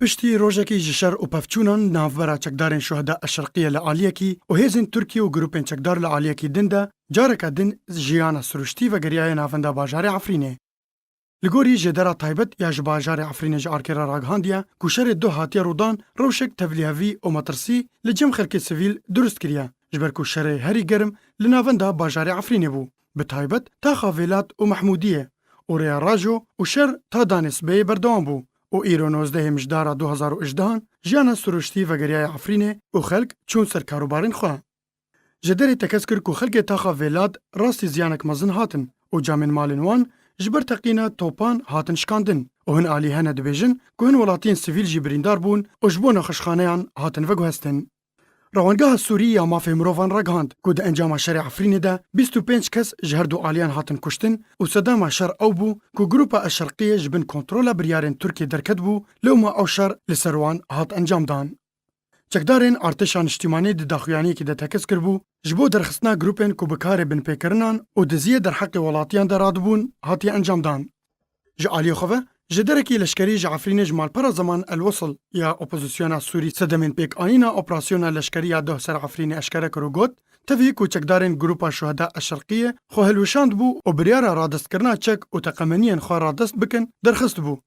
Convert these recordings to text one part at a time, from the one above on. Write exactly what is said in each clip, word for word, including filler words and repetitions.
Piştî rojekî ji şer û pevçûnan navbera çekdarên Şuheda Eşerqiye li aliyekî û hêzên Tirkî û grûpên çekdar li aliyekî din de, careke din jiyana siruştî vegeriyaye navenda bajarê Efrînê. Li gorî jêdera taybet ya ji bajarê Efrînê ji arkê re ragihandiye ku şerê duh hatiye rûdan, rewşek tevlîhevî û metirsî li cem xelkê sivîl dirust kiriye, ji ber ku şerê herî germ li navenda bajarê Efrînê bû, bi taybet taxa Vêlat û Mehmûdiyê û rêya Rajo û şer ta danê sibehê berdewam bû û îro nozdehê Mijdara du hezar û hejdehan jiyana siruştî vegeriyaye Efrînê û xelk çûn ser karûbarên xwe. Jêderê tekez kir ku xelkê taxa Vêlat rastî ziyanek mezin hatin û camên malên wan ji ber teqîna topan hatin şikandin û hin alî hene dibêjin ku hin welatiyên sivîl jî birîndar bûn û ji bo nexweşxaneyan hatin veguhestin. Rawengeha Sûrî ya Mafê Mirovan ragihand ku di encama şerê Efrînê de bîst û pênc kes ji her du aliyan hatin kuştin û sedema şer ew bû ku grûpa Eşerqiyê ji bin kontrola biryarên Tirkiyê derketibû, lewma ew şer li ser wan hat encamdan. Çekdarên Artêşa Niştîmanî di daxuyaniyekî de tekez kiribû, ji bo derxistina grûpên ku bi karê binpêkirinan û diziyê derheqê welatiyan de radibûn, hatiye encamdan. Ji aliyê xwe ve, jêderekî leşkerî ji Efrînê ji malpera Zeman El Wesil ya opozisyona Sûrî sedemên pêkanîna operasyona leşkerî ya duh ser Efrînê eşkere kir û got, tevî ku çekdarên Grûpa Şuheda Eşerqiyê xwe hilweşandibû û biryara radestkirina çek û teqemeniyên xwe radest bikin, derxistibû.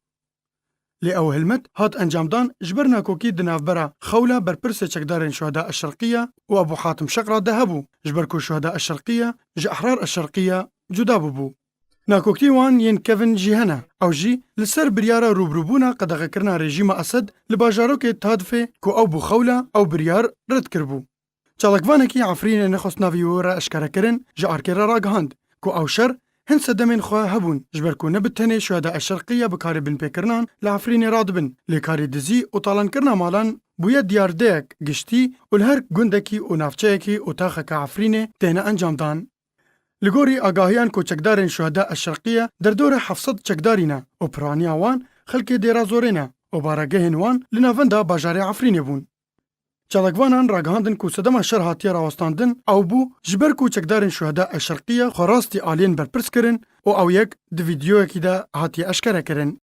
Lê ew hilmet hat encamdan ji ber nakokî di navbera Xewla berpirsê çekdarên Şuheda Eşerqiye û Ebû Hatim Şeqra de hebû, ji ber ku Şuheda Eşerqiye ji Ehrar Eşerqiye cuda bûbû. Nakoktî wan yên kevin jî hene. Ew jî li ser biryara rûbirûbûna qedexekirina rejîma Esed li bajarokê Tadfê ku ew bû Xewla, ew biryar red kiribû. Çalakvanekî Efrînê nexwest navê wê re eşkere kirin, ji arkê re ragihand ku ew şer hin sedemên xwe hebûn, ji ber ku ne bi tenê Şuheda Eşerqiye bi karê binpêkirinan li Efrînê radibin, lê karê dizî û talankirina malan bûye diyardeyek giştî û li her gundekî û navçeyekî û taxeke Efrînê têne encamdan. Li gorî agahiyan ku çekdarên Şuheda Eşerqiye derdora heft sed çekdarî ne û piraniya wan xelkê Dêra Zorê ne û baregehên wan li navenda bajarê Efrînê bûn. Çalakvanan ragihandin ku sedema şer hatiye rawestandin ew bû, ji ber ku çekdarên Şuheda Eşerqiye xwe rastî aliyên berpirs kirin û ew yek di vîdeoyekî de hatiye eşkere kirin.